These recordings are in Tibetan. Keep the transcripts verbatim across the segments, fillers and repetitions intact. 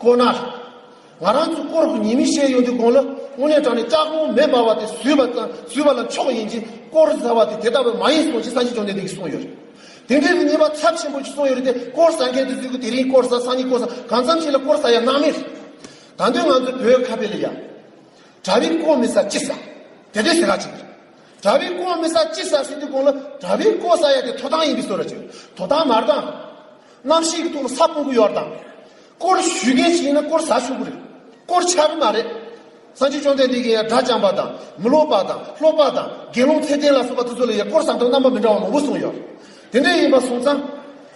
དཀོར་ནག་ང་རང་ཚོ་དཀོར་གྱི་ཉེས་དམིགས་བཤད་ཡོང་དུས་གོང་ལ་དངོས་གནས་དྲང་ནས་ལྕགས་གོང་མེ་འབར་བ་དེ་བཟོས་པ་དང་བཟོས་པ་ལ་མཆོག་ཡིན་གྱི་དཀོར་ཟ་བ་དེ་དེ་ལྟ་བུ་མ་ཡིན་གསུངས་ཀྱི་སངས་རྒྱས་བཅོམ་ལྡན་འདས་ཀྱིས་གསུངས་ཡོད་རེད། དེ་འདྲའི་གི་ཉེས་པ་ཚབས་ཆེན་པོ་ཞིག་གསུངས་ཡོད་རེད་དེ། དཀོར་ཟ་མཁན་དེ་ཚོས་གི་དེ་རིང་དཀོར་ཟ། སང་ཉིན་དཀོར་ཟ། གང་འཚམ་ཞིག་ལ་དཀོར་ཟ་ཡ་སྣང་མེད་རེད། ད་དུང་ང་ཚོ་བོད་ཁ་བའི་ལ་ཡ། གྲྭ་པས་དཀོར་མི་ཟ་ཅི་ཟ། དེ་འདྲའི་ཟེར་ག་ཅིག་རེད། གྲྭ་པས་དཀོར་མི་ཟ་ཅི་ཟ་ཟེར་དུས་གོང་ལ་གྲྭ་པས་དཀོར་ཟ་ཡ་དེ་ཐོབ་ཐང་ཡིན་པའི་བཟོ་འདྲ་ཅིག་ཐོབ་ཐང་མ་རེད་དང་། རྣམ་ཤེས་ཀྱི་ཐོག་ལ་ས་སྤུངས་ཀྱི་ཡོད་དང་། དཀོར་ཞུ་མཁན་ཞིག་ཡིན་ན་དཀོར་ཟ་ཆོག་གི་རེད། དཀོར་ཆག་གི་མ་རེད། སངས་རྒྱས་བཅོམ་ལྡན་འདས་ཀྱིས་ཡང་དགྲ་བཅོམ་པ་དང་མི་སློབ་པ་དང་སློབ་པ་དང་དགེ་སློང་ཚད་ལྡན་ལ་སོགས་པ་དེ་ཚོ་ལ་ཡང་དཀོར་ཟ་སྟངས་རྣམ་པ་མི་འདྲ་བ་མང་པོ་གསུངས་ཡོད། དེ་འདྲ་ཡིན་པ་སོང་ཙང་།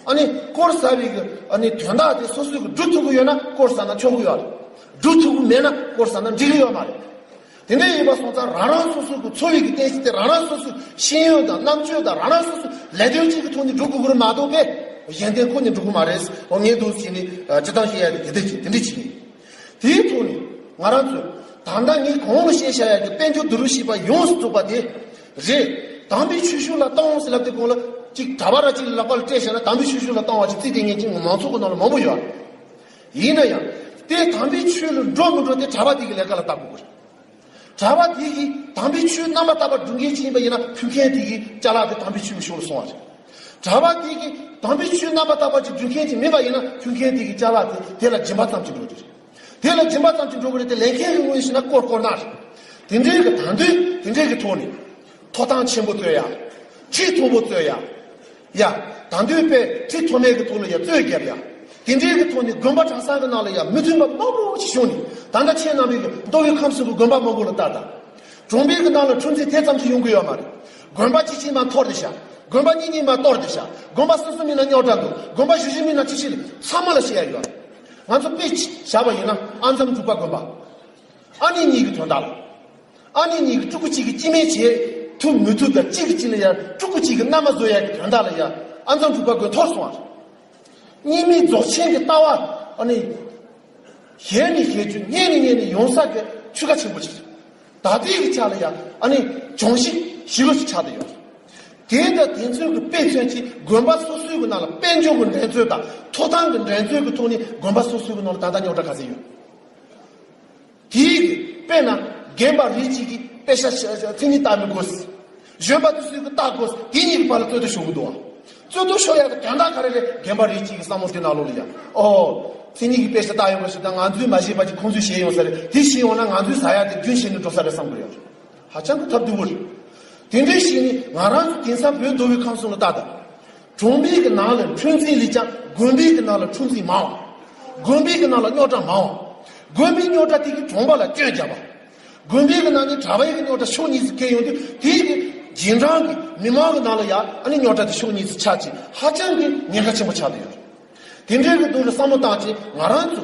ཨ་ནི་དཀོར་ཟ་བའི་གི་ཨ་ནི་དོན་དག་དེ་སོ་སོས་གི་སྒྲུབ་ཐུབ་གི་ཡོད་ན་དཀོར་ཟ་ན་ཆོག་གི་ཡོད་རེད། སྒྲུབ་ཐུབ་གི་མེད་ན་དཀོར་ཟ་ན་འགྲིག་གི་ཡོད་མ་རེད། དེ་འདྲ་ཡིན་པ་སོང་ཙང་རང་རང་སོ་སོ་གི་འཚོ་བའི་གི་རྟེན་གཞི་དེ་རང་རང་སོ་སོའི་ཤེས་ཡོན་དང་རྣམ་དཔྱོད་དང་རང་རང་སོ་སོའི་ལས་དོན་གཅིག་གི་ཐོག་ནས་སྒྲུབ་དགོས་ཀྱི་རེད་མ་གཏོགས་པས་གཞན་དོན་ཁོ་ནས་སྒྲུབ་ཀྱི་མ་རེད། འོ་ངས་འདུག་བྱས་ནས་སྤྱིར་བཏང་བཤད་ཡ་དེ་དེ་འདྲ་ཅིག་དེ་འདྲ་ཅིག་ཡིན། དེའི་ཐོག་ནས་ང་རང་ཚོས་ད་ལྟ་ངས་གོང་ལ་བཤད་བཞག་ཡ་གི་དཔལ་འབྱོར་བསྡུ་རུབ་བྱས་པ་ཡོངས་སུ་རྫོགས་པ་དེ་རེད། དམ་པའི་ཆོས་ཕྱོགས་ལ་གཏོང་ཟེར་ལབ་དུས་གོང་ལ་ཅིག་གྲྭ་པ་ར་ཅིག་ལ་ལག་པ་ལ་སྤྲད་བཞག་ན་དམ་པའི་ཆོས་ཕྱོགས་ལ་གཏོང་བ་ཅིག་རྩིས་དེ་ངས་ཅིག་མང་ཚོགས་ཀྱི་ནང་ལ་མང་པོ་ཡོད་རེད། ཡིན་ན་ཡང་དེ་དམ་པའི་ཆོས་ལ་འགྲོ་མི་འགྲོ་དེ་གྲྭ་པ་དེ་གི་ལས་ཀ་ལ་བལྟ་དགོས་ཀྱི་རེད། གྲྭ་པ་དེ་གིས་དམ་པའི་ཆོས་རྣམ་པར་དག་པ་སྒྲུབ་མཁན་ཅིག་ཡིན་པ་ཡིན་ན་ཕུལ་མཁན་དེ་གི་ཅ་ལག་དེ་དམ་པའི་ཆོས་ཀྱི་ཕྱོགས་ལ་སོང་བ་རེད། གྲྭ་པ་དེ་གིས་དམ་པའི་ཆོས་རྣམ་པར་དག་པ་ཅིག་སྒྲུབ་མཁན་ཅིག་མིན་པ་ཡིན་ན་ཕུལ་མཁན་དེ་གི་ཅ་ལག་དེ་དེ་ལ་སྦྱིན་པ་ཙམ་ཅིག་འགྲོ་གི་རེད། དེ་ལ་སྦྱིན་པ་ཙམ་ཅིག་འགྲོ་གི་རེད་དེ་ལེན་མཁན་གྱི་ངོས་ནས་བཤད་ན་དཀོར་དཀོར་ནག་རེད། དེ་འདྲའི་གི་ད་འདོད་དེ་འདྲའི་གི་ཐོག་ནས་ཐོབ་ཐང་ཆེན་པོ་རྩོད་ཡ། ཁྲི་མཐོན་པོ་རྩོད་ཡ། ཡ། ད་འདོད་པས་ཁྲི་མཐོ་དམན་གྱི་ཐོག་ལ་ཡ་རྩོད་རྒྱབ་ཡ། དེ་འདྲའི་གི་ཐོག་ནས་དགོན་པ་གྲྭ་ཚང་གི་ནང་ལ་ཡ་མི་མཐུན་པ་མང་པོ་ཞིག་བྱུང་ནས་ད་ལྟ་ཁྱེད་རྣམ་པས་གི་མདོ་དབུས་ཁམས་གསུམ་གྱི་དགོན་པ་མང་པོ་ལ་ལྟ་དང་། གྲོང་པའི་གི་ནང་ལ་འཁྲུག་འཛིང་དེ་ཙམ་གྱིས་ཡོང་གི་ཡོད་མ་རེད། དགོན་པ་གཅིག་གཅིག་མ་གཏོར་ཏེ་བཞག་དགོན་པ་གཉིས་གཉིས་མ་གཏོར་ཏེ་བཞག་དགོན་པ་སོ་སོ་མིན་ན་རྙོག་དྲ་འདུག་དགོན་པ་ཞུ་ཞུ་མིན་ན་ཅི་ཞིག་ཚང་མ་ལ་བཤད་ཡ་ཡོད་རེད། ང་ཚོ་དཔེ་བཞག་པ་ཡིན་ན་ཨ་འཛོམས་འབྲུག་པ་དགོན་པ། ཨ་ནེ་གཉིས་ཀྱི་དོན་དག་ལ། ཨ་ནེ་གཉིས་ཀྱི་ཕྲུ་གུ་གཅིག་གིས་སྐྱེ་དམན་བྱེད་ཐུབ་མི་ཐུབ་དང་གཅིག་གིས་གཅིག་ལ་ཡང་ཕྲུ་གུ་གཅིག་གི་མནའ་མ་བཟོ་ཡག་གི་དོན་དག་ལ་ཡང་ཨ་འཛོམས་འབྲུག་པ་དགོན་གཏོར་སོང་བ་རེད། གཉིས་མེད་རྫོགས་ཆེན་གྱི་ལྟ་བ་ཨ་ནི། ཞལ་ནས་ཞལ་བརྗོད་སྙན་ནས་སྙན་ནས་ཡོང་ས་གི་ཆོས་ཁ་ཆེན་པོ་ཞིག་རེད། ད་ལྟའི་གི་ཆ་ལ་ཡང་ཨ་ནི་སྦྱོང་གཞི་ཞིག་ལོ་ཞིག་ཆགས་བསྡད་ཡོད་རེད། དེ་འདྲ་དེ་ཚོའི་གི་དཔེ་མཚོན་གྱིས་དགོན་པ་སོ་སོའི་གི་ནང་ལ་དཔལ་འབྱོར་གི་འགྲན་རྩོད་དང་ཐོབ་ཐང་གི་འགྲན་རྩོད་གི་ཐོག་ནས་དགོན་པ་སོ་སོའི་གི་ནང་ལ་ད་ལྟ་རྙོག་དྲ་ག་ཚོད་ཡོད། དེའི་གི་དཔེར་ན་རྒན་པ་རིགས་གཅིག་གིས་དཔེ་ཆ་ཤ་ཤ་མཚན་ཉིད་ལྟ་མི་དགོས། གཞོན་པ་དེ་ཚོས་གི་ལྟ་དགོས། དེ་གཉིས་ཀྱི་བར་ལ་རྩོད་དུ་ཤོར་གི་འདུག་ཨ། རྩོད་དུ་ཤོར་ཡག་གི་དོན་དག་ག་རེ་རེད། རྒན་པ་རིགས་གཅིག་གི་བསམ་བློ་དེ་ནང་ལོགས་ལ་ཡ། ཨོ། མཚན་ཉིད་ཀྱི་དཔེ་ཆ་ལྟ་ཡོང་བ་ཞིག་དང་ང་ཚོས་མ་ཤེས་པ་ཅིག་ཁོང་ཚོས་ཤེས་ཡོང་ས་རེད། དེ་ཤེས་ཡོང་ན་ང་ཚོས་ཟ་ཡག་དེ་རྒྱུན་ཆད་ནས་འགྲོ་ས་རེད་བསམ་གི་ཡོད། ཧ་ཅང་གི་ཐབས་སྡུག་པོ་རེད། དེ་འདྲའི་ཞིག་ནི་ང་རང་ཚོ་དེང་སང་བོད་མདོ་དབུས་ཁམས་གསུམ་ལ་ལྟ་དང་། གྲོང་པའི་གི་ནང་ལ་འཁྲུག་འཛིང་ལས་ཀྱང་དགོན་པའི་གི་ནང་ལ་འཁྲུག་འཛིང་མང་བ། དགོན་པའི་གི་ནང་ལ་རྙོག་དྲ་མང་བ། དགོན་པའི་རྙོག་དྲ་དེ་གི་གྲོང་པ་ལ་སྐྱོན་རྒྱབ་པ། དགོན་པའི་གི་ནང་ནས་གྲྭ་པའི་གི་རྙོག་དྲ་ཕྱོགས་གཉིས་སུ་འཁེལ་ཡོང་དུས་དེའི་གི་རྗེས་འབྲང་གི་མི་མང་གི་ནང་ལ་ཡང་ཨ་ནི་རྙོག་དྲ་དེ་ཕྱོགས་གཉིས་སུ་ཆགས་ཀྱི་ཧ་ཅང་གི་ཉེན་ཁ་ཆེན་པོ་ཆགས་བསྡད་ཡོད་རེད། དེ་འདྲའི་གི་སྡུག་ལ་བསམ་བློ་བཏང་ཅིང་ང་རང་ཚོ་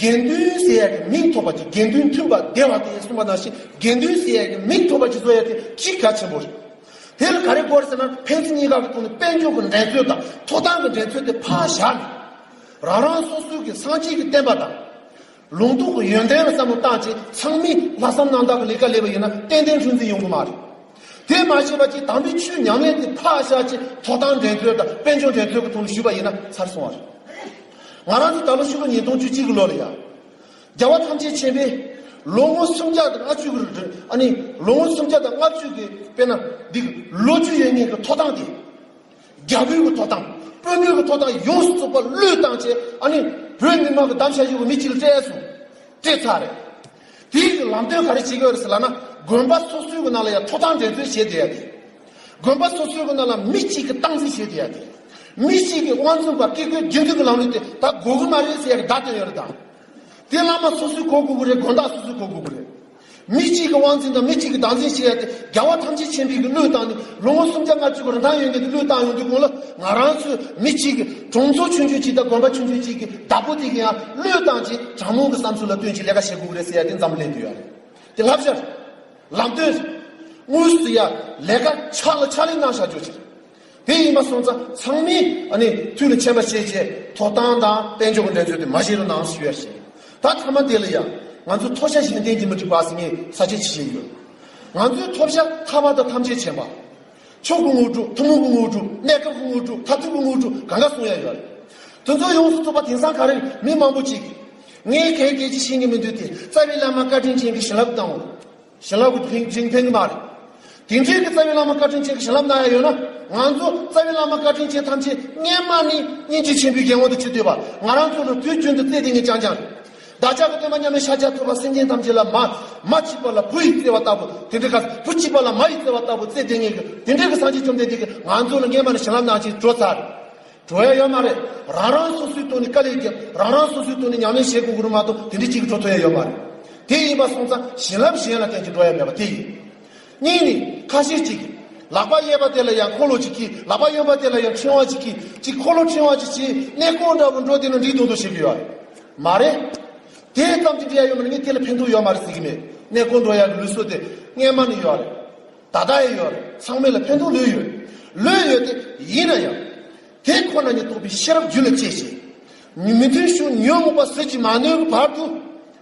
དགེ་འདུན་ཟེར་ཡ་གི་མིང་ཐོབ་པ་ཅིག་དགེ་འདུན་མཐུན་པ་བདེ་བ་སྟེ་གསུངས་པ་ནང་བཞིན་དགེ་འདུན་ཟེར་ཡ་གི་མིང་ཐོབ་པ་ཅིག་བཟོ་ཡ་དེ་གཅིག་གལ་ཆེན་པོ་རེད། དེ་ལ་ག་རེ་དགོས་རེད་ཟེར་ན་ཕན་ཚུན་གཉིས་ཀ་གི་ཐོག་ནས་དཔལ་འབྱོར་གྱི་འགྲན་རྩོད་དང་ཐོབ་ཐང་གི་འགྲན་རྩོད་དེ་ཕར་བཞག་ནས་རང་རང་སོ་སོའི་གི་སངས་རྒྱས་ཀྱི་བསྟན་པ་དང་། ལུང་རྟོགས་ཀྱི་ཡོན་ཏན་ལ་བསམ་བློ་བཏང་ཅིང་ཚང་མས་ལྷག་བསམ་རྣམ་དག་གི་ལས་ཀ་ལས་པ་ཡིན་ན་ཏན་ཏན་འཁྲུག་འཛིང་ཡོང་གི་མ་རེད། དེ་མ་བྱས་པ་ཅིག་དམ་པའི་ཆོས་ཉམས་ལེན་དེ་ཕར་བཞག་ཅིག་ཐོབ་ཐང་འགྲན་རྩོད་དང་དཔལ་འབྱོར་འགྲན་རྩོད་ཀྱི་ཐོག་ནས་ཞུས་པ་ཡིན་ན་ཚར་སོང་བ་རེད། ང་རང་ཚོ་ད་ལོ་ཕྱི་ལོ་ཉིས་སྟོང་བཅུ་གཅིག་གི་ལོ་ལ་ཡ། རྒྱལ་བ་ཐམས་ཅད་མཁྱེན་པས་ལོ་ངོ་སུམ་བརྒྱ་དང་ལྔ་བཅུ་གི་ཨ་ནི་ལོ་ངོ་སུམ་བརྒྱ་དང་ལྔ་བཅུ་གི་དཔེར་ན་འདི་གི་ལོ་རྒྱུས་ཡོད་མཁན་གྱི་ཐོབ་ཐང་དེ། རྒྱལ་པོའི་གི་ཐོབ་ཐང་། དཔོན་པོའི་གི་ཐོབ་ཐང་ཡོངས་སུ་རྫོགས་པ་བློས་བཏང་བྱས་ཨ་ནི་བོད་མི་མང་གི་གདམ་བྱ་ཡོད་པའི་མི་གཅིག་ལ་སྤྲད་སོང་། སྤྲད་ཚར་རེད། དེའི་གི་ལམ་སྟོན་ག་རེ་བྱེད་ཀྱི་ཡོད་རེད་ཟེར་ལབ་ན་དགོན་པ་སོ་སོའི་གི་ནང་ལ་ཡང་ཐོབ་ཐང་འགྲན་རྩོད་བྱེད་བསྡད་ཡ་དེ། དགོན་པ་སོ་སོའི་གི་ནང་ལ་མི་གཅིག་གི་སྟངས་འཛིན་བྱེད་བསྡད་ཡ་དེ། མི་གཅིག་གི་དབང་འཛིན་པ་བཀས་བཀོད་རྒྱུད་འཛིན་གི་ལམ་ལུགས་དེ་ད་དགོས་གི་མ་རེད་ཟེར་ཡ་གི་བརྡ་སྟོན་ཡོད་རེད་ད། དེ་བླ་མ་སོ་སོས་གོ་དགོས་ཀྱི་རེད། དགོན་བདག་སོ་སོས་གོ་དགོས་ཀྱི་རེད། མི་གཅིག་གི་དབང་འཛིན་དང་མི་གཅིག་གི་བདག་འཛིན་བྱེད་ཡ་དེ་རྒྱལ་བ་ཐམས་ཅད་མཁྱེན་པའི་གི་བློས་བཏང་ནས་ལོ་ངོ་སུམ་བརྒྱ་ལྔ་བཅུ་གི་རིན་ཐང་ཡོད་མཁན་དེ་བློས་བཏང་ཡོང་དུས་གོང་ལ་ང་རང་ཚོས་མི་གཅིག་གི་གྲོང་ཚོ་ཆུང་ཆུང་གཅིག་དང་དགོན་པ་ཆུང་ཆུང་གཅིག་གི་བདག་པོ་དེ་གི་ཡང་བློས་བཏང་བྱས་དྲང་སྨོན་གི་བསམ་ཚུལ་ལ་བསྟུན་བྱས་ལས་ཀ་བྱེད་དགོས་ཀྱི་རེད་ཟེར་ཡ་དེ་འཛམ་གླིང་དུ་ཡོད་རེད། དེ་བསླབ་བྱ་རེད། ལམ་སྟོན་རེད། དངོས་སུ་ཡ་ལས་ཀ་ཕྱག་ལ་ཕྱག་ལས་གནང་བཞག་རྒྱུ་ཅིག་རེད། དེ་ཡིན་པ་སོང་ཙང་ཚང་མས་ཨ་ནི་ཐུགས་ལ་མཁྱེན་པ་བྱས་བྱས་ཐོབ་ཐང་དང་དཔལ་འབྱོར་གྱི་འགྲན་རྩོད་དེ་མ་བྱེད་རོགས་གནང་ཞུ་ཡ་བྱས། ད་མཐའ་མ་དེ་ལ་ཡ་ང་ཚོ་ཐོབ་བྱ་གཞན་བརྟེན་གྱིས་མི་འགྲིག་པ་ཟེར་ངས་ས་བཅད་ཅིག་བྱས་ཡོད། ང་ཚོའི་ཐོབ་བྱ་ཐར་པ་དང་ཐམས་ཅད་མཁྱེན་པ། མཆོག་གི་དངོས་གྲུབ། ཐུན་མོང་གི་དངོས་གྲུབ། གནས་སྐབས་ཀྱི་དངོས་གྲུབ། མཐར་ཐུག་གི་དངོས་གྲུབ་གང་ག་གསུང་ཡ་ཡོད་རེད། དེ་ཚོ་ཡོངས་སུ་རྫོགས་པ་དེང་སང་ག་རེ་མི་མང་པོ་ཅིག་ ངས་གལ་གལ་ཅི་ཤེས་ཀྱི་མི་འདུག་སྟེ། རྩ་བའི་བླ་མ་བཀའ་དྲིན་ཅན་གྱི་བྱིན་རླབས་དང་། བྱིན་རླབས་ཀྱི་དྲིན་དྲིན་ཕན་གྱི་མ་རེད། དེ་འདྲའི་གི་རྩ་བའི་བླ་མ་བཀའ་དྲིན་ཅན་གྱི་བྱིན་རླབས་གནང་ཡ་ཡོད་ན། ང་ཚོ་རྩ་བའི་བླ་མ་བཀའ་དྲིན་ཅན་ཐམས་ཅད་སྔོན་མ་ནས་སྙིང་རྗེ་ཆེན་པོའི་དགེ་སློང་དུ་བྱེད་འདོད་པ། ང་རང་ཚོ་ལ་དུས་རྒྱུན་དུ་བརྩེ་ལྡན་གྱི་རྐྱང་རྐྱང་རེད། བདག་ཅག་གི་སྟོན་པ་མཉམ་མེད་ཤཱཀྱ་ཐུབ་པ་སེམས་ཅན་ཐམས་ཅད་ལ་མ་མ་མཆིས་པ་ལ་བུ་ཡིས་བརྩེ་བ་ལྟ་བུ། དེ་འདྲའི་ག་བུ་གཅིག་པ་ལ་མ་ཡིས་བརྩེ་བ་ལྟ་བུ་བརྩེ་ལྡན་གྱི་དེ་འདྲའི་གི་སངས་རྒྱས་བཅོམ་ལྡན་འདས་ཀྱིས་ང་ཚོ་ལ་སྔོན་མ་ནས་བྱིན་རླབས་གནང་ཅིག་འགྲོ་ཚར། འགྲོ་ཡ་ཡོད་མ་རེད། རང་རང་སོ་སོའི་ཐོག་ནས་དཀའ་ལས་བརྒྱབ། རང་རང་སོ་སོའི་ཐོག་ནས་ཉམས་ལེན་བྱེད་དགོས་ཀྱི་རེད་མ་གཏོགས་དེ་འདྲའི་གཅིག་གིས་འགྲོ་ཐུབ་ཡ་ཡོད་མ་རེད། དེ་ཡིན་པ་སོང་ཙང་བྱིན་རླབས་གཞན་ལ་བརྟེན་གྱི་འགྲོ་ཡ་མེད་པ་དེ་ཡིན། གཉིས་ནི་ཁ་ཤས་ཅིག་གིས་ལག་པ་གཡས་པ་དེ་ལ་ཡང་འཁོར་ལོ་ཅིག་འཁྱེར། ལག་པ་གཡོན་པ་དེ་ལ་ཡང་ཕྲེང་བ་ཅིག་འཁྱེར། ཅིག་འཁོར་ལོ་ཕྲེང་བ་ཅིག་བྱས་གནས་སྐོར་འདྲ་བོ་འགྲོ་བསྡད་ན་འགྲིག་མདོག་མདོག་བྱེད་ཀྱི་ཡོད་རེད། མ་རེད། དེ་ཙམ་གྱིས་འགྲིག་ཡ་ཡོད་མ་རེད། ངས་དེ་ལ་ཕན་ཐོགས་ཡོད་མ་རེད་ཟེར་གྱི་མེད། གནས་སྐོར་འགྲོ་ཡ་གི་ལུགས་སྲོལ་དེ་སྔོན་མ་ནས་ཡོད་རེད། ད་ལྟ་ཡང་ཡོད་རེད། ཚང་མས་ལ་ཕན་ཐོགས་ལོས་ཡོད། ལོས་ཡོད་དེ་ཡིན་ན་ཡང་། དེ་ཁོ་ན་ཉིད་རྟོགས་པའི་ཤེས་རབ་རྒྱུད་ལ་སྐྱེས་ཤིང་། མི་མཐུན་ཕྱོགས་ཉོན་མོངས་པ་ཟིལ་གྱིས་མ་གནོན་གྱི་བར་དུ།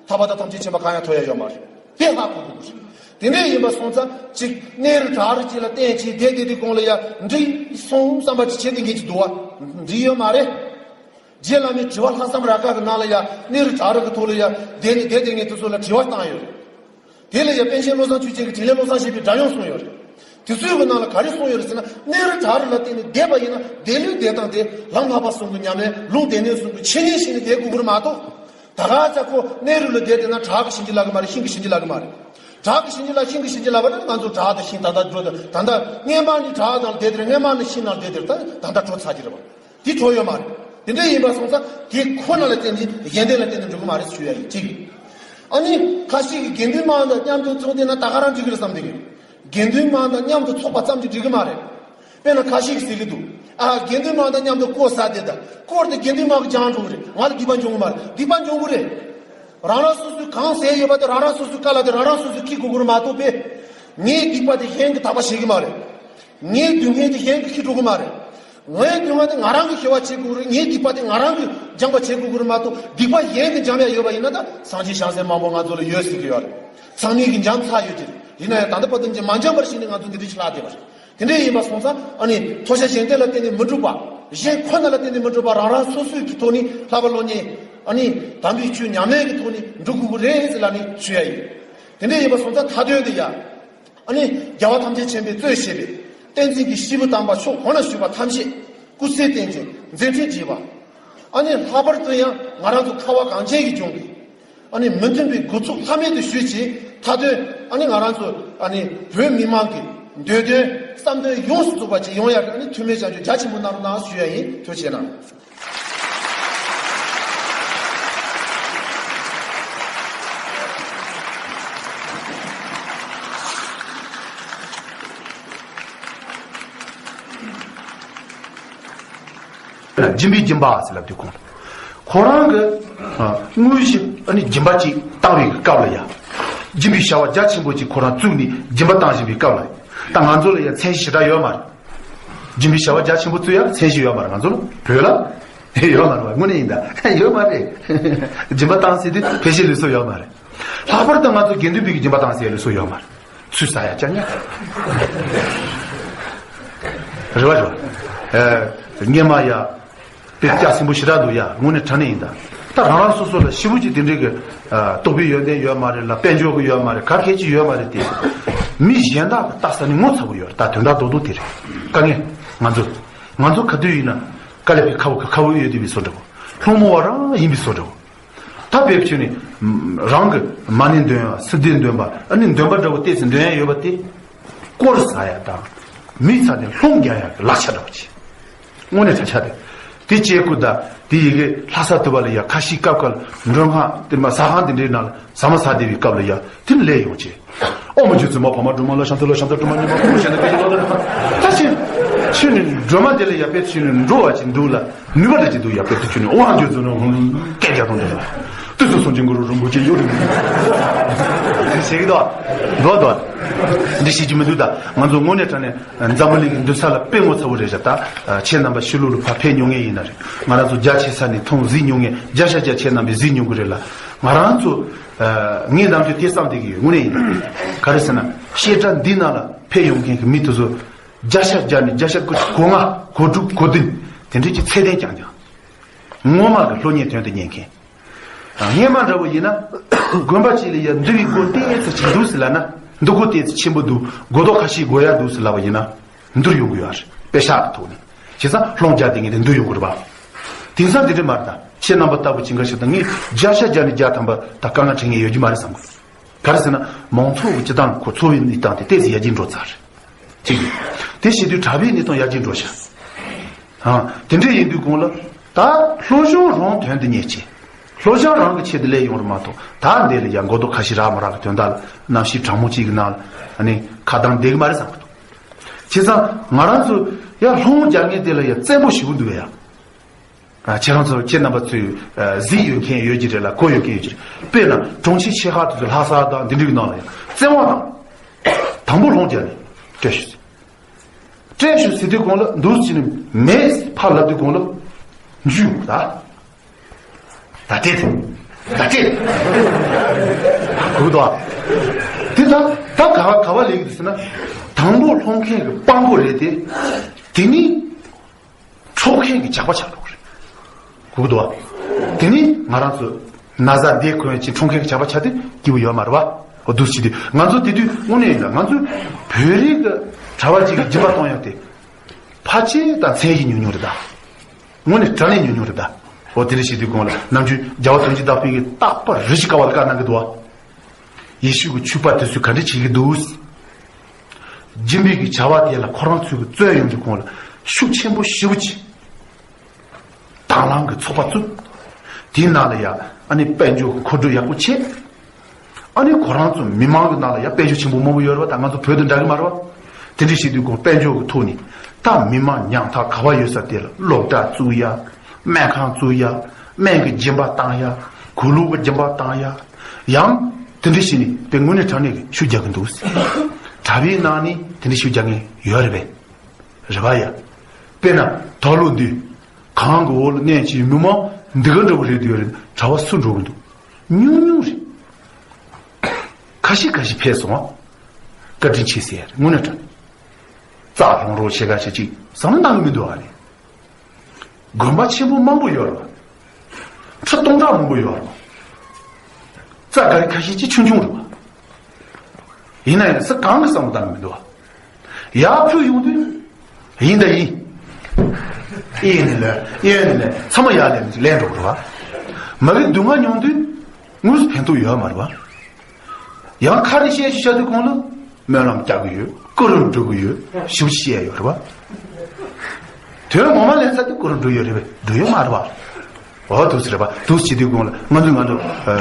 ཐར་པ་དང་ཐམས་ཅད་མཁྱེན་པ་གང་ཡང་ཐོབ་ཡ་ཡོད་མ་རེད། དེ་ཧ་གོ་དགོས་ཀྱི་རེད། དེ་འདྲ་ཡིན་པ་སོང་ཙང་ཅིག་གནས་རི་བྲག་རི་ཅིག་ལ་བརྟེན་བྱས་བསྡད་བསྡད་དུས་གོང་ལ་ཡ་འགྲིག་སོང་བསམ་པ་ཅིག་བྱེད་དེ་ངེས་ཀྱི་འདུག་བ། འགྲིག་ཡོད་མ་རེད། རྗེ་བླ་མའི་དྲི་བ་ལྷག་བསམ་རབ་དཀར་གྱི་ནང་ལ་ཡ་གནས་རི་བྲག་རི་གི་ཐོག་ལ་ཡ་བསྡད་ནས་བསྡད་བསྡད་མཁན་དེ་ཚོ་ལ་དྲི་བ་བཏང་ཡོད་རེད། དེ་ལ་ཡང་པཎ་ཆེན་བློ་བཟང་ཆོས་རྒྱན་གྱིས་དྲིན་ལས་བློ་བཟང་བཞད་པའི་སྒྲ་དབྱངས་གསུངས་ཡོད་རེད། དེ་ཚོའི་གི་ནང་ལ་ག་རེ་གསུངས་ཡོད་རེད་ཟེར་ན། གནས་རི་བྲག་རི་ལ་བརྟེན་ནས་བསྡད་པ་ཡིན་ན་བསྡད་ལུས་བསྡད་སྟངས་དེ་ལམ་བསླབ་པ་གསུམ་གྱི་ཉམས་ལེན་ལུང་བསྟན་ནས་གསུམ་གྱི་འཆད་ཉན་བྱས་ནས་བསྡད་དགོས་ཀྱི་རེད་མ་གཏོགས། ད་ག་ཚ་ཁོ་གནས་རི་ལ་བསྡད་བསྡད་ན་བྲག་གིས་བྱིན་གྱིས་བརླག་གི་མ་རེད། ཤིང་གིས་བྱིན་གྱིས་བརླག་གི་མ་རེད། བྲག་གིས་བྱིན་གྱིས་བརླག་ཤིང་གིས་བྱིན་གྱིས་བརླག་པ་ནི་ང་ཚོ་བྲག་དང་ཤིང་ད་ལྟ་འགྲོ་དང་ད་ལྟ་སྔོན་མ་ནི་བྲག་ནང་བསྡད་དེ་རེད། སྔོན་མ་ནི་ཤིང་ནང་བསྡད་དེ་རེད། ད་ད་ལྟ་འགྲོ་ཚར་གྱི་རེད་བ། དེ་འགྲོ་ཡོད་མ་རེད། དེ་འདྲ་ཡིན་པ་སོང་ཙང་དེ་ཁོ་ན་ལ་བརྟེན་ནས་གཞན་དོན་ལ་བརྟེན་ནས་འགྲོ་གི་མ་རེད་ཞུ་ཡ་ཡིན་གཅིག། ཨ་ནི་ཁ་ཤས་ཀྱིས་དགེ་འདུན་མང་དང་མཉམ་དུ་ཚོགས་བསྡད་ན་ད་ག་རང་འགྲིག་གི་རེད་བསམ་བསྡད་ཀྱི་ཡོད། དགེ་འདུན་མང་དང་མཉམ་དུ་ཚོགས་པ་ཙམ་གྱིས་འགྲིག་གི་མ་རེད། དཔེར་ན་ཁ་ཤས་ཀྱིས་ཟེར་གྱི་འདུག། ཨ་དགེ་འདུན་མང་དང་མཉམ་དུ་སྐོར་ཟ་བསྡད་ད་སྐོར་དེ་དགེ་འདུན་མང་གིས་སྦྱང་འགྲོ་གི་རེད། ང་ལ་སྡིག་པ་འབྱུང་གི་མ་རེད། སྡིག་པ་འབྱུང་གི་རེད། རང་རང་སོ་སོའི་གང་ཟེར་ཡོད་པ་དེ་རང་རང་སོ་སོའི་དཀའ་ལས་དེ་རང་རང་སོ་སོས་འཁྱེར་དགོས་ཀྱི་རེད་མ་གཏོགས་པས། ངའི་སྡིག་པ་དེ་གཞན་གྱིས་དག་པ་བྱེད་ཀྱི་མ་རེད། ངའི་སྡུག་བསྔལ་དེ་གཞན་གྱིས་འཁྱེར་འགྲོ་གི་མ་རེད། ངའི་སྡུག་བསྔལ་དེ་ང་རང་གིས་ཞི་བ་བྱེད་དགོས་རེད། ངའི་སྡིག་པ་དེ་ང་རང་གིས་སྦྱང་བ་བྱེད་དགོས་ཀྱི་རེད་མ་གཏོགས། སྡིག་པ་གཞན་གྱིས་འཇོམས་ཡ་ཡོད་པ་ཡིན་ན་ད་སངས་རྒྱས་བྱང་སེམས་མང་པོ་ང་ཚོ་ལ་ཡོད་ཟེར་གྱི་ཡོད་རེད། ཚང་མས་ཀྱིས་འཇོམས་ཚར་ཡོད་ཀྱི་རེད། ཡིན་ན་ཡང་ད་ལྟ་བར་དུ་མ་འཇོམས་པར་ཞིག་ནས་ང་ཚོ་འདི་འདྲ་ཞིག་ལྷག་བསྡད་པ་རེད། དེ་འདྲ་ཡིན་པ་སོང་ཙང་ཨ་ནི་ཐོབ་བྱ་གཞན་དོན་ལ་བརྟེན་ནས་མི་འགྲུབ་པ། གཞན་ཁོ་ན་ལ་བརྟེན་ནས་མི་འགྲུབ་པ། རང་རང་སོ་སོའི་གི་ཐོག་ནས་བསླབ་པ་སློབ་གཉེར། ཨ་ནི་དམ་པའི་ཆོས་ཉམས་ལེན་གྱི་ཐོག་ནས་འགྲུབ་དགོས་ཀྱི་རེད་ཟེར་ལབ་ནས་ཞུ་ཡ་ཡིན། དེ་འདྲ་ཡིན་པ་སོང་ཙང་མཐའ་དོན་དུ་ཡ། ཨ་ནི་རྒྱལ་བ་ཐམས་ཅད་མཁྱེན་པའི་གཙོས་བྱས་པའི་བསྟན་འཛིན་གྱི་སྐྱེས་བུ་དམ་པ་ཕྱོགས་གང་ན་བཞུགས་པ་ཐམས་ཅད་སྐུ་ཚེ་བརྟན་ཅིང་མཛད་འཕྲིན་རྒྱས་པ། ཨ་ནི་ལྷག་པར་དུ་ཡང་ང་རང་ཚོ་ཁ་བ་གངས་ཅན་གྱི་ལྗོངས་ཀྱི་ཨ་ནི་མི་མཐུན་པའི་རྒུད་ཚོགས་ལྷག་མེད་དུ་ཞི་བྱེད་ཀྱི་མཐའ་དོན། ཨ་ནི་ང་རང་ཚོ་ཨ་ནི་བོད་མི་མང་གི་འདོད་དོན་བསམ་དོན་ཡོངས་སུ་རྫོགས་པ་ཅིག་ཡོང་ཡག་གི་ཨ་ནི་ཐུགས་སྨོན་བྱང་ཆུབ་རྒྱ་ཆེན་པོ་གནང་རོགས་གནང་ཞུ་ཡ་ཡིན། ཐུགས་རྗེ་གནང་། སྦྱིན་པའི་སྦྱིན་པ་ཟེར་ལབ་དུས་ཁོང་ཁོ་རང་གི་ཨ་དངོས་གཞི་ཨ་ནི་སྦྱིན་པ་ཅིག་བཏང་བའི་སྐབས་ལ་ཡ། སྦྱིན་པའི་བྱ་བ་རྒྱ་ཆེན་པོ་ཅིག་ཁོ་རང་བཙུགས་ནས་སྦྱིན་པ་བཏང་བཞིན་པའི་སྐབས་ལ་ཡ། ད་ང་ཚོ་ལ་ཡ་མཚན་གཞི་ཞེ་དྲག་ཡོད་མ་རེད། སྦྱིན་པའི་བྱ་བ་རྒྱ་ཆེན་པོ་བཙུགས་ཡ་མཚན་གཞི་ཡོད་མ་རེད། ང་ཚོ་ལ་བོད་ལ་ཡོད་མ་རེད་པ། དངོས་གནས་ཡིན་ད་ཡོད་མ་རེད། སྦྱིན་པ་བཏང་ཟེར་དུས་ཕལ་ཆེར་ལུས་སྲོལ་ཡོད་མ་རེད། ལྷག་པར་དུ་ང་ཚོ་དགེ་འདུན་པའི་གི་སྦྱིན་པ་བཏང་ཟེར་ལུས་སྲོལ་ཡོད་མ་རེད། ཚུར་ཟ་ཡ་ཅང་ཉག་རེད་བ་རེད་བ། ཨ་སྔོན་མ་ཡ་དཔེ་སྐྱ་སེང་པོ་ཞེ་དྲག་འདུག་ཡ། དངོས་གནས་དྲང་གནས་ཡིན་ད། ད་རང་རང་སོ་སོ་ལ་ཞེ་པོ་ཅིག་དེ་འདྲའི་གི་ཨ་རྟོགས་པའི་ཡོན་ཏན་ཡོད་མ་རེད་ལ། དཔལ་འབྱོར་གི་ཡོད་མ་རེད། ག་གེ་ཅིག་ཡོད་མ་རེད་དེ། མི་གཞན་དག་གི་ལྟ་ས་ནི་ངོ་ཚ་པོ་ཡོད་རེད། ད་དོན་དག་རྡོག་རྡོག་དེ་རེད། དཀའ་ངལ་ང་ཚོ་ང་ཚོ་ག་དུས་ཡིན་ན་དཀའ་ལས་ཁག་པོ་ཁག་པོ་ཡོད་དེ་བའི་བཟོ་འདྲ་བོ། སློང་མོ་བ་རང་ཡིན་པའི་བཟོ་འདྲ་བོ། ད་དཔེ་བྱས་ནས་རང་གི་མ་ཎི་འདོན་པ། སིལ་སྡེ་འདོན་པ། ཨ་ནི་འདོན་པ་འདྲ་བོ་ཏོག་ཙམ་འདོན་ཡ་ཡོད་པ་དེ་དཀོར་ཟ་ཡ་དང་མི་ཚ་ནས་སློང་རྒྱག་ཡ་གི་ལག་ཆ་འདྲ་བོ་ཅིག། དངོས་གནས་ད་ཆ་དེ་དེ་བྱེད་དགོས་ད། དེ་ཡི་གེ་ལྷ་ས་དུ་བ་ལ་ཡ་ཁ་ཤས་སྐབས་ཀ་ལ་མགྲོན་ཁང་དེ་མ་ཟ་ཁང་དེ་འདྲའི་ནང་ལ་ཟ་མ་ཟ་བསྡད་པའི་སྐབས་ལ་ཡ་དེ་ལས་ཡོང་བྱས། ཨོ་མ་རྗེ་བཙུན་མ་འཕགས་མ་སྒྲོལ་མ་ལ་ཤམ་ཐབས་ལ་ཤམ་ཐབས་སྒྲོལ་མ་མྱུར་མ་ཁོ་བོ་ཞེ་ན་སྐད་ཅིག་ལོག་ལྟ་ད་ཕྱིན་ཕྱིན་ནས་སྒྲོལ་མ་དེ་ལ་ཡ་དཔེ་ཕྱིན་ནས་འགྲོ་བ་ཅིག་འདུག་ལ། ནུས་པ་འདྲ་ཅིག་འདུག་ཡ། དཔེ་དེ་ཁྱོད་ནི་ཨོ་རང་ཁྱོད་ཚོ་ནི་ཧུང་སྐད་རྒྱག་གཏོང་དེ་ལ་དུས་སུ་སངས་རྒྱས་གུ་རུ་རིན་པོ་ཆེ་གཡོ་རིང་ཞེས་ཀྱི་འདུག་འདུག་འདུག་འདི་ཤེས་ཀྱི་མི་འདུག་ད་ང་ཚོ་དངོས་གནས་དྲང་གནས་འཛམ་བུ་གླིང་གི་འདུན་ས་ལ་དཔེ་ངོ་ཚ་བོ་རེད་བཞག་ད་ཁྱེད་རྣམ་པ་ཕྱི་ལོགས་ལ་ཕར་ཕེབས་མྱོང་མཁན་ཡིན་ན་རེད། ང་རང་ཚོ་རྒྱ་ཆེ་ས་ནས་མཐོང་གཟིགས་མྱོང་མཁན་བརྒྱ་ཆ་བརྒྱ་ཁྱེད་རྣམ་པས་གཟིགས་མྱོང་གི་རེད་ལ། ང་རང་ཚོ་ངས་ནམ་རྒྱུན་དེ་བསམ་བསྡད་ཀྱི་ཡོད། དངོས་གནས་ཡིན་ན་ག་རེ་ཟེར་ན་བཤད་གྲྭ་འདི་ནང་ལ་ཕེབས་ཡོང་མཁན་གྱི་མི་དེ་ཚོ་བརྒྱ་ཆ་བརྒྱ་ནས་བརྒྱ་ཆ་དགུ་བཅུ་གོ་ལྔ་གོ་དྲུག་གོ་བདུན་དེ་འདྲས་ཀྱི་ཚད་ལྡན་རྐྱང་རྐྱང་། ངོ་མ་གི་སློབ་གཉེར་དོན་དུ་གཉེར་མཁན། སྔས་མ་འདྲ་བོ་ཡིན་ན། དགོན་པ་གཅིག་ལ་ཡ་འདུལ་བའི་སྒོ་ཏོག་ཙམ་ཅིག་འདུག་ཟེར་ལབ་ན། འདུལ་སྒོ་ཏོག་ཙམ་ཆེན་པོ་འདུག་སྒོ་ཏོག་ཁ་ཤས་དགོས་ཡ་འདུག་ཟེར་ལབ་པ་ཡིན་ན། འདུལ་ཡོང་གི་ཡོད་རེད། དཔེ་ཤག་གི་ཐོག་ནས། བྱས་ཙང་སློང་རྒྱག་དེ་ངས་དེ་འདུལ་ཡོང་གི་རེད་པ། དེང་སང་དེ་འདྲ་མ་རེད་ད། ཁྱེད་རྣམ་པ་ལྟ་བུ་ཅིག་འགའ་ཞིག་དང་ངས་བརྒྱ་ཆ་བརྒྱ་ནས་བརྒྱ་ཐམ་པ་ད་དཀའ་ངལ་འཕྲད་མཁན་ཡོད་ཀྱི་མ་རེད་བསམ་གི། ག་རེ་ཟེར་ན། མང་ཚོགས་ཀྱི་སྤྱི་བཏང་ཁོ་འཚོ་བའི་གནས་སྟངས་དེ་ཏོག་ཙམ་ཡར་རྒྱས་འགྲོ་ཚར་རེད། གཅིག་ཡིན། དེ་བྱེད་དུས་གྲྭ་པའི་གནས་སྟངས་ཡར་རྒྱས་འགྲོ་ཤག་ཨ། དེ་འདྲ་ཡིན་དུས་གོང་ལ། ད་སློབ་སྦྱོང་རང་དོན་དུ་གཉེར་བྱས། སློབ་སྦྱོང་རང་གི་ཆེད་དུ་སླེབས་ཡོང་རེད་མ་གཏོགས། ད་འདི་ལ་ཡང་མགོ་ཐོག་ཁ་ཤས་རག་མ་རག་གི་དོན་དག་ལ་གནམ་གཤིས་གྲང་མོ་གཅིག་གི་ནང་ལ་ཨ་ནི་ཁ་གདངས་བསྡད་གི་མ་རེད་བསམ་གི་འདུག་བྱས་ཙང་ང་རང་ཚོ་ཡང་སློང་རྒྱག་མཁན་དེ་ལ་ཡང་བཙན་པོ་ཞེ་པོ་འདུག་གས་ཡ། ཨ། ཁྱེད་རང་ཚོ་ཁྱེད་རྣམ་པ་ཚོས་ཨ་གཟིགས་ཡོད་མཁན་ཡོད་ཀྱི་རེད་ལ་གོ་ཡོད་མཁན་ཡོད་ཀྱི་རེད། དཔེར་ན་གྲོང་ཁྱེར་ཆེ་ཁག་དེ་ཚོ་ལྷ་ས་དང་འདི་འདྲའི་ནང་ལ་ཡང་བཙན་དབང་དང་། དང་པོ་སློང་རྒྱག་ནས་སྤྲད་ཤོག་ཟེར། སྤྲད་ཤོག་ཟེར་དུས་གོང་ལ་འདུག་སེ་བྱས་ནས་མེད་ཕར་ལབ་དུས་གོང་ལ་འཇུས་ཡོང་ད། ད་སྤྲད་དེ། ད་སྤྲད། གོ་གི་འདུག་ཨ། དེ་ད་ད་ག་བ་ག་བ་ལས་ཀྱི་འདུག་ཟེར་ན། དང་པོ་སློང་མཁན་གྱི་དཔང་པོ་རེད་དེ། དེ་ནི། འཕྲོག་མཁན་གྱི་ཇག་པ་ཆགས་འགྲོ་གི་རེད། གོ་གི་འདུག་བ། དེ་ནི་ང་རང་ཚོ་ན་བཟའ་འདེད་གོན་ཅིང་འཕྲོག་མཁན་གྱི་ཇག་པ་ཆགས་དུས་སྐྱིད་པོ་ཡོད་མ་རེད་བ། འོ་འདུག་སེ་བྱེད་དུས་ང་ཚོ་དེ་དུས་དངོས་གནས་ཡིན་ན་ང་ཚོ་བོད་རིགས་ཀྱི་གྲྭ་པ་ཅིག་གི་སྦྱིན་པ་གཏོང་ཡག་དེ་ཕལ་ཆེར་དང་མཚན་ཞིག་ཉུང་ཉུང་རེད་ད། དངོས་གནས་དྲང་གནས་ཉུང་ཉུང་རེད་ད། འོ་དེ་འདྲ་བྱེད་དུས་གོང་ལ་ནམ་རྒྱུན་རྒྱལ་བ་དོན་གྱི་བདག་པོས་ཀྱི་རྟག་པར་རེ་ཞིག་དཀའ་བ་ལ་བཀའ་གནང་གི་འདུག་བ། ཡེ་ཤུ་གི་ཆོས་པ་དེ་ཚོས་ག་འདྲ་བྱེད་ཀྱི་འདུག་སྦྱིན་པའི་གི་བྱ་བ་དེ་ལ་ཁོ་རང་ཚོས་གི་བརྩོན་ཡོང་དུས་གོང་ལ་ཤུགས་ཆེན་པོ་ཞེ་པོ་ཅིག་དང་བླངས་གི་ཚོགས་པ་བཙུགས། དེའི་ནང་ལ་ཡ་ཨ་ནི་དཔལ་འབྱོར་གི་མཁོ་སྒྲུབ་ཡག་པོ་བྱས། ཨ་ནི་ཁོ་རང་ཚོ་མི་མང་གི་ནང་ལ་ཡ་དཔལ་འབྱོར་ཆེན་པོ་མང་པོ་ཡོད་རེད་བ། ད་ང་ཚོ་བོད་དང་འདྲ་གི་མ་རེད་བ། དེ་འདྲ་བྱེད་དུས་གོང་དཔལ་འབྱོར་གི་ཐོག་ནས་ད་མི་མང་ཉམ་ཐག་ག་བ་ཡོད་ས་དེ་ལ་སློབ་གྲྭ་བཙུགས་ཡ། སྨན་ཁང་བཙུགས་ཡ། སྨན་གྱི་སྦྱིན་པ་བཏང་ཡ། གུས་ལུགས་ཀྱི་སྦྱིན་པ་བཏང་ཡ། ཡང་དེ་འདྲ་བྱས་ནས་དཔེ་དངོས་གནས་དྲང་གནས་ཀྱི་ཤུགས་རྒྱག་གི་འདུག་གྲྭ་པའི་ནང་ནས་དེ་འདྲ་ཤུགས་རྒྱག་མཁན་ཡོད་རེད་པས། རེད་པ་ཡ། དཔེར་ན་ད་ལོ་འདི་གངས་ཀྱི་འོག་ལ་གནས་ཀྱི་མི་མང་འདི་ག་འདྲ་པོ་རེད་འདུག་ཡོད་རེད། གྲྭ་པ་སུ་འགྲོ་གི་འདུག་ཉུང་ཉུང་རེད། ཁ་ཤས་ཁ་ཤས་ཕེབས་སོང་བ། བཀའ་དྲིན་ཆེ་ཟེར་དངོས་གནས་དྲང་། རྩ་ལྷུང་རོགས་བྱེད་ག་བྱེད་ཅིག་བསམ་བློ་གཏོང་གི་མི་འདུག་ཨ་རེད། དགོན་པ་ཆེན་པོ་མང་པོ་ཡོད་རེད་བ། ཁྲི་སྟོང་ཕྲག་མང་པོ་ཡོད་རེད་བ། རྩ་ག་རེ་ཁ་ཤས་ཅིག་ཆུང་ཆུང་རེད་བ། ཡིན་ན་ཡང་སུ་གང་གི་བསམ་བློ་གཏོང་གི་མི་འདུག་བ། ཡར་ཕུལ་ཡོང་དུས། ཡིན་ད་ཡིན། ཨེ་ནི་ལས་ཨེ་ནི་ལས་ཚང་མ་ཡར་ལེན་ལེན་འགྲོ་གི་རེད་བ། མ་གི་སྡུག་བསྔལ་མྱོང་དུས་དངོས་སུ་ཕན་ཐོགས་ཡོད་མ་རེད་བ། ཡང་ཁ་རེ་བཤད་ཞུ་བྱ་དུས་གོང་ལ་སྨོན་ལམ་རྒྱག་གི་ཡོད། སྐུ་རུ་འགྲོ་གི་ཡོད། ཞིབ་བཤད་ཡོད་རེད་བ། དོན་ངོ་མ་ལེན་ས་དུས་སྐུ་རུ་འགྲོ་ཡོད་རེད་བས། འགྲོ་ཡོད་མ་རེད་བ། འོ་འདུག་སེ་རེད་པ། འདུག་སེ་བྱེད་དུས་གོང་ལ་ང་ཚོས་ང་ཚོ་ཨ་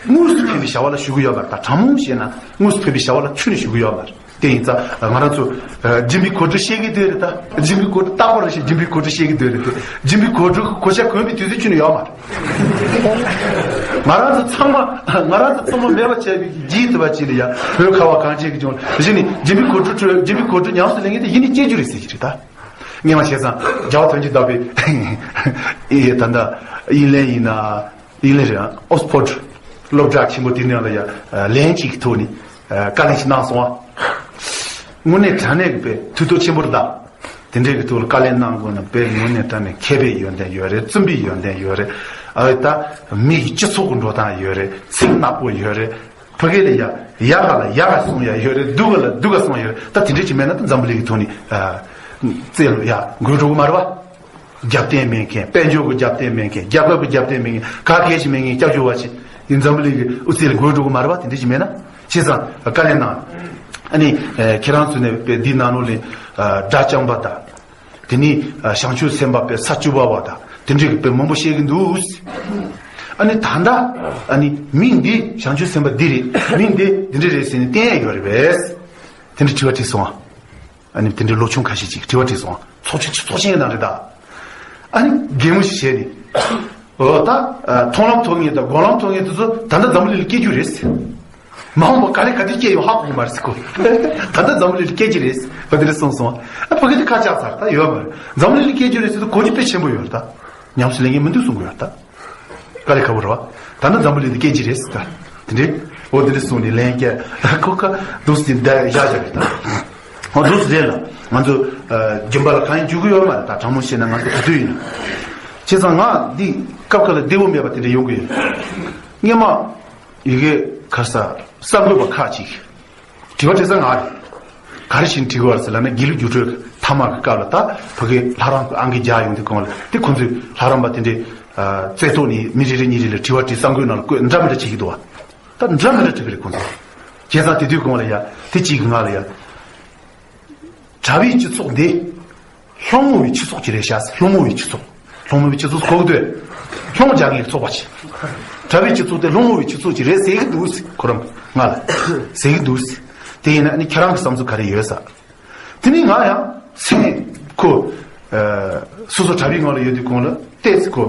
དངོས་སུ་ཕན་པའི་བྱ་བ་ལ་ཞུགས་ཀྱི་ཡོད་མ་རེད། ད་དྲང་མོ་བཤད་ན་དངོས་སུ་ཕན་པའི་བྱ་བ་ལ་ཁྱོན་ནས་ཞུགས་ཀྱི་ཡོད་མ་རེད། དེ་ཡིན་ཙང་ང་རང་ཚོ་ཨ་སྦྱིན་པའི་གོ་སྒྲིག་བཤད་ཀྱི་འདུག་རེད་ད། སྦྱིན་པའི་གོ་སྒྲིག་རྟག་པར་བཤད། སྦྱིན་པའི་གོ་སྒྲིག་བཤད་ཀྱི་འདུག་རེད་དེ། སྦྱིན་པའི་གོ་སྒྲིག་གོ་ཆ་གོན་པའི་དུས་ཚོད་ཁྱོན་ནས་ཡོད་མ་རེད། ང་རང་ཚོ་ཚང་མ་ང་རང་ཚོ་ཚང་མ་མེད་པ་བྱས་པའི་རྗེས་དུ་བ་ཅིག་ལ་ཡ་བོད་ཁ་བ་གངས་ཅན་གྱི་ལྗོངས་ལ་གཞི་ནས་སྦྱིན་པའི་གོ་སྒྲིག་ཁྲོད་སྦྱིན་པའི་གོ་སྒྲིག་ཉམས་སུ་ལེན་མཁན་དེ་ཡིན་ནས་སྐྱེ་རྒྱུ་རེད་ཟེར་གྱི་རེད་ད། ངས་མ་བྱས་ཙང་རྒྱལ་བ་དོན་གྱི་བདག་པོས་ཨེ་ད་ལྟ་དབྱིན་ལན་ཡིན་ན་དབྱིན་ལན་རེད། ཨོག་སི་ཕོར་ཌི་སློབ་གྲྭ་ཆེན་པོ་དེ་ནང་ལ་ཡ་ལན་གཅིག་གི་ཐོག་ནས་བཀའ་ལན་ཞིག་གནང་སོང་བ། དངོས་གནས་དྲང་གནས་ཀྱི་དཔེ་ཐུགས་སྟོབས་ཆེན་པོ་རེད་ད། དེ་འདྲའི་གི་ཐོག་ལ་བཀའ་ལན་གནང་དགོས་ན་དཔེ་དངོས་གནས་དྲང་གནས་མཁས་པའི་ཡོན་ཏན་ཡོད་རེད། བརྩོན་པའི་ཡོན་ཏན་ཡོད་རེད། ཨ་ད་མི་ཡི་སྤྱི་ཚོགས་ཀྱི་འགྲོ་སྟངས་ཡོད་རེད། ཚིག་ནག་པོ་ཡོད་རེད། ཕ་གི་ལ་ཡ་ཡ་ག་ལ་ཡ་ག་གསུང་ཡ་ཡོད་རེད། སྡུག་ག་ལ་སྡུག་ག་གསུང་ཡ་ཡོད་རེད། ད་དེ་འདྲ་ཅིག་མེད་ན་ད་འཛམ་བུ་གླིང་གི་ཐོག་ནས་ཨ་རྩེ་ལ་ཡ་འགོས་འགྲོ་གི་མ་རེད་བ། རྒྱབ་རྟེན་མེད་མཁན། དཔལ་འབྱོར་གྱི་རྒྱབ་རྟེན་མེད་མཁན། རྒྱལ་ཁབ་ཀྱི་རྒྱབ་རྟེན་མེད་མཁན། ག་གེ་ཞིག་མེད་མཁན་སྐྱབས་བཅོལ་བ་ཞིག་ཡིན་འཛམ་བུ་གླིང་གི་དབུ་རྩེ་ལ་འགོས་འགྲོ་གི་མ་རེད་བ། དེ་འདྲ་ཞིག་མེད་ན། བྱས་ཙང་བཀའ་ལན་གནང་། ཨ་ནི་ཁྱེད་རང་ཚོ་ནས་དཔེ་འདི་ནང་ལོགས་ལ་སྒྲ་བསྐྱངས་པ་དང་། དེ་ནས་བྱང་ཆུབ་སེམས་དཔའ་དཔེ་ས་བཅུ་པ་བ་དང་དེ་འདྲའི་དཔེ་མང་པོ་བཤད་ཀྱི་འདུག་ཨ་ནི་ད་ལྟ་ཨ་ནི་མིང་འདི་བྱང་ཆུབ་སེམས་དཔའ་འདི་རེད། མིང་འདི་འདི་འདྲ་རེད་ཟེར་ནས་བསྟན་ཡ་ཡོད་རེད་པས། དེ་འདྲ་དྲི་བ་དྲིས་སོང་ཨ། ཨ་ནི་དེ་འདྲའི་ལོ་ཆུང་ཁ་ཤས་ཅིག་དྲི་བ་དྲིས་སོང་། ཚོགས་ཆེན་ཚོགས་ཆེན་གྱི་ནང་རེད་ད། ཨ་ནི་གད་མོ་ཞིག་བྱས་ནས། འོ་ད། མཐོང་ལམ་ཐོབ་མཁན་དང་སྒོམ་ལམ་ཐོབ་མཁན་དེ་ཚོ་ད་ལྟ་འཛམ་བུ་གླིང་ལ་སྐྱེ་རྒྱུ་རེད། མ་འོངས་པ་ག་ལེ་ག་དུས་སྐྱེ་ཡོང་ཧ་གོ་གི་མ་རེད་ཟེར་གོ། ད་ལྟ་འཛམ་བུ་གླིང་ལ་སྐྱེ་རྒྱུ་རེད། འོ་དེ་འདྲ་གསུངས་སོང་། ཨ་ཕ་གི་དེ་ཁ་ཆག་ཚར་ད་ཡོད་མ་རེད། འཛམ་བུ་གླིང་ལ་སྐྱེ་རྒྱུ་རེད་ཟེར་དུས་གོ་རྒྱུ་དཔེ་ཆེན་པོ་ཡོད་རེད་ད། ཉམས་སུ་ལེན་མཁན་མི་འདུག་གསུང་གི་ཡོད་རེད་ད། དཀའ་ལས་ཁག་པོ་རེད་བ། ད་ནི་འཛམ་བུ་གླིང་དུ་སྐད་ཅིག་རེད་ཟེར་ད། དེ་འདྲའི། འོ་དེ་འདྲ་གསུངས་ནས་ལན་བརྒྱབ། ཁོ་ཁ་འདུག་སེ་བསྡད་བཞག་བཞག་རེད་ད། འོ་འདུག་སེ་རེད་ལ། ང་ཚོ་ཨ་རྒྱུན་པ་ལ་གང་ཡིན་འཇུག་གི་ཡོད་མ་རེད་ད། དྲང་མོ་བཤད་ན་ང་ཚོ་ག་དུས་ཡིན་ན། བྱས་ཙང་ང་འདི་སྐབས་ཁ་ལ་བདེ་པོ་མེད་པ་དེ་འདྲ་ཡོང་གི་ཡོད། སྔོན་མ་ཡི་གེ་ག་རེ་ཟ། གསར་འགོད་པ་ཁག་ཅིག་དྲི་བ་དྲི་ས་ང་རེད། ག་རེ་བྱས་ནས་དྲི་གི་ཡོད་རེད་ཟེར་ལབ་ན། དགེ་ལུགས་རྒྱུགས་སྤྲོད་ཀྱི་མཐའ་མ་གི་སྐབས་ལ་ད་ཕ་གི་ལྷ་རམས་ཀྱི་ཨང་ཀི་རྒྱག་ཡོང་དུས་སྒང་ལ་དེ་ཁོང་ཚོས་ལྷ་རམས་པ་དེ་འདྲའི་རྩེ་ཐོག་ནས་མི་རེ་རེ་གཉིས་རེ་ལ་དྲི་བ་དྲིས། གསར་འགོད་ནང་ལ་བཀོད་འདྲ་མི་འདྲ་བྱེད་ཀྱི་འདུག་བ། ད་འདྲ་མི་འདྲ་དྲི་གི་རེད་ཁོང་ཚོ། བྱས་ཙང་དེ་དུས་སྒང་ལ་ཡ་དེ་གཅིག་གི་ང་ལ་ཡ། གྲྭ་པའི་སྤྱི་ཚོགས་འདི་སློང་མོ་བའི་སྤྱི་ཚོགས་ཅིག་རེད་ཤག་སློང་མོ་བའི་སྤྱི་ཚོགས། སློང་མོ་བའི་སྤྱི་ཚོགས་གོ་གི་འདུག་སློང་རྒྱག་མཁན་གྱི་ཚོགས་པ་ཅིག་གྲྭ་པའི་སྤྱི་ཚོགས་དེ་སློང་མོ་བའི་སྤྱི་ཚོགས་ཅིག་རེད་ཟེར་གྱི་འདུག་ཟེར། ཁོ་རང་ང་ལ་ཟེར་གྱི་འདུག་ཟེར། དེ་ཡིན་ན་ཨ་ནི་ཁྱེད་རང་གི་བསམ་ཚུལ་ག་རེ་ཡོད་ཟེར། དེ་ནས་ང་ཡང་སེམས་ཁོ། ཨ། སོ་སོ་གྲྭ་པའི་ངང་ལ་ཡོད་དུས་སྒང་ལ་ཏོག་ཙམ་ཁོ།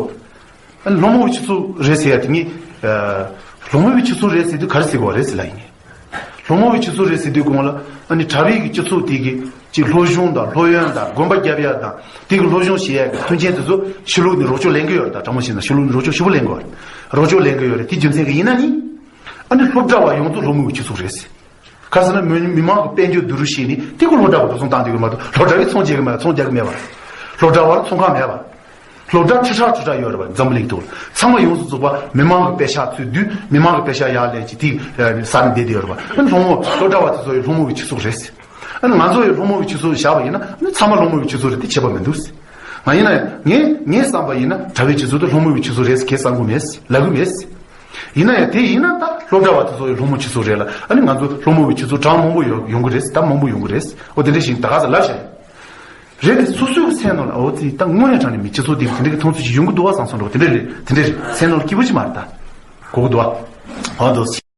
ཨ་ནི་སློང་མོ་བའི་སྤྱི་ཚོགས་རེད་ཟེར་ཡ་དེ་ངས། ཨ། སློང་མོ་བའི་སྤྱི་ཚོགས་རེད་ཟེར་དུས་ག་རེ་ཟེར་དགོས་རེད་ཟེར་ལབ་ཡིན། སློང་མོ་བའི་སྤྱི་ཚོགས་རེད་ཟེར་དུས་སྒང་ལ་ཨ་ནི་གྲྭ་པའི་གི་སྤྱི་ཚོགས་དེ་གི་ཅིག་སློབ་སྦྱོང་དང་སློབ་ཡོན་དང་དགོན་པ་རྒྱབ་ཡ་དང་དེ་གི་སློབ་སྦྱོང་བྱེད་ཡ་གི་མཐུན་རྐྱེན་དེ་ཚོ་ཕྱི་ལོགས་ནས་རོགས་སྐྱོར་ལེན་གི་ཡོད་རེད། ད་དྲང་མོ་བཤད་ན་ཕྱི་ལོགས་ནས་རོགས་སྐྱོར་ཞེ་པོ་ལེན་གི་ཡོད་རེད། རོགས་སྐྱོར་ལེན་གི་ཡོད་རེད། དེ་རྒྱུ་མཚན་གི་ཡིན་ན་ནི་ཨ་ནི་སློབ་གྲྭ་བ་ཡོངས་རྫོགས་སློང་མོ་བའི་སྤྱི་ཚོགས་རེད་ཟེར། ག་རེ་ཟེར་ན་མི་མི་མང་གི་དཔལ་འབྱོར་བསྡུ་རུབ་བྱས་ནས་དེ་གི་སློབ་གྲྭ་བ་འགྲོ་སོང་བཏང་བསྡད་ཀྱི་མ་གཏོགས་སློབ་གྲྭ་བས་ཚོང་རྒྱག་གི་མེད་པ། ཚོང་རྒྱག་གི་མེད་པ། སློབ་གྲྭ་བར་ཚོང་ཁང་མེད་པ། སློབ་གྲྭ་ཁྲི་ཕྲག་ཁྲི་ཕྲག་ཡོད་རེད་པ། འཛམ་བུ་གླིང་ཐོག་ཚང་མ་ཡོངས་སུ་རྫོགས་པ་མི་མང་གི་པེ་ཤག་ཚུད་དུས་མི་མང་གི་པེ་ཤག་ཡར་ལེན་གྱི་དེ་ས་ནས་བསྡད་བསྡད་ཡོད་རེད་པ། ཨ་ནི་སློང་མོ་སློབ་གྲྭ་བ་དེ་ཚོ་ཡི་སློང་མོ་གི་སྤྱི་ཚོགས་རེད། ཨ་ནི་ང་ཚོ་ཡི་སློང་མོ་གི་སྤྱི་ཚོགས་བཞག་པ་ཡིན་ན་ཨ་ནི་ཚང་མ་སློང་མོ་གི་སྤྱི་ཚོགས་རེད། དེ་ཁྱད་པར་མི་འདུག་ང་ཡིན་ན་ངས་ངས་བསམ་པ་ཡིན་ན་གྲྭ་པའི་སྤྱི་ཚོགས་དེ་སློང་མོ་གི་སྤྱི་ཚོགས་རེད་ཟེར་གས་བསམ་གི་མེད་ལབ་གི་མེད། ཡིན་ན་ཡང་དེ་ཡིན་ན་ད་སློབ་གྲྭ་བ་དེ་ཚོ་ཡི་སློང་མོ་སྤྱི་ཚོགས་རེད་ལ། ཨ་ནི་ང་ཚོ་སློང་མོ་གི་སྤྱི་ཚོགས་གྲངས་མང་པོ་ཡོང་ཡོང་གི་རེད། ད་མང་པོ་ཡོང་གི་རེད། འོ་དེ་འདྲ་ཞིག་ད་ག་ས་ལབ་བཞག་རེད། དེ་སོ་སོའི་སེམས་ནང་ལ་འོ་ཙི་ད་དངོས་གནས་དྲང་གནས་མི་སྤྱི་ཚོགས་དེ་དེ་འདྲ་གི་མཐོང་ཚུལ་ཞིག་ཡོང་གི་འདུག་བ་བསམ་སོང་འགྲོ། དེ་འདྲ་རེད། དེ་འདྲ་རེད། སེམས་ནང་ལ་སྐྱིད་པོ་ཅིག་མ་རེད། ད་གོ་གི་འདུག་བ། འོ་འདུག